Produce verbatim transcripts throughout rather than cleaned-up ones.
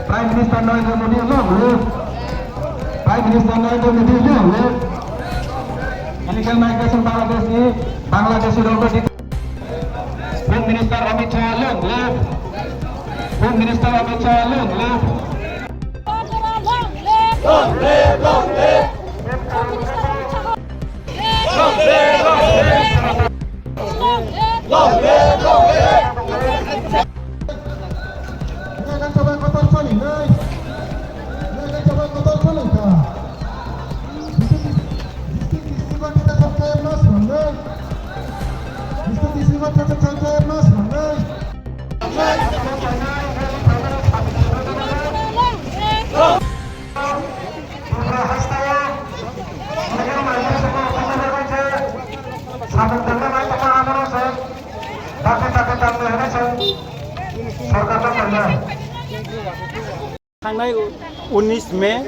Prime Minister Narendra Modi, long live. Prime Minister Narendra Modi, long live. Illegal migration Bangladeshi, Bangladeshi rokni Home Minister Amit Shah, long live. Home Minister Amit Shah, long live. Long live, long live. Long live, long live. Long live, long live. Thangnai unis May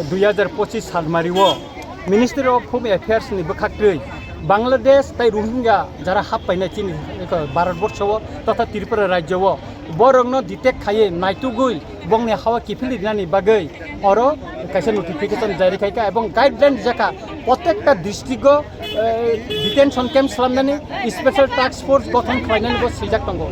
dui hazar pochis salmari o Ministry of Home Affairs ni bwkhaktwi Bangladesh tai Rohingya jara hap painai chini Bharat borsho o totha Tripura rajyo o borokno detect khaiwi naitugwi bongni hawa kiphilwi rinani bagwi oro kaisa notification jari khaikha ebong guideline rijakha, protekta district o detention camp slamnani special task force gothon khlainani bo swijak tongo.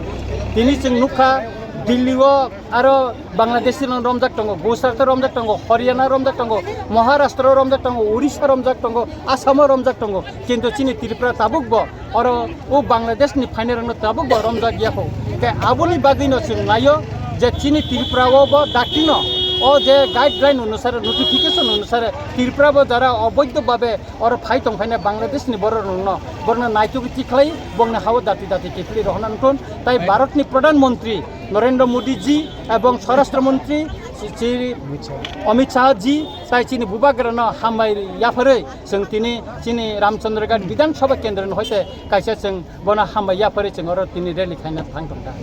Tini chwng nukha Delhi o aro Bangladesh romjak tongo, Gujarat romjak tongo, Haryana romjak tongo, Maharashtra romjak tongo, Orissa romjak tongo, Assam romjak tongo, kintu chini Tripura tabuk bo oro o Bangladesh ni phainai rokno tabuk bo romjak ya kho. Ke aboni bagwi no chwng naio je chini Tripura o bo dakti no o je guideline onusare, notification onusare Tripura bo jara oboidho babe oro phai tong phaina Bangladesh ni borok rokno borokno naitugwi tikhlai bongni hao dati dati kiphilwi rohorna nukun tai Bharat ni Pradhan Mantri Narendra Modi ji ebong Swarashtra Mantri Shri Amit Shah ji tai chini bubagrano hambai yapharwi chwng tini chini Ramchandra Ghat Bidhan Sabha Kendra ni hoite kaisa chwng bono hambai yapharwi chwng oro tini rally khaina thang tongkha.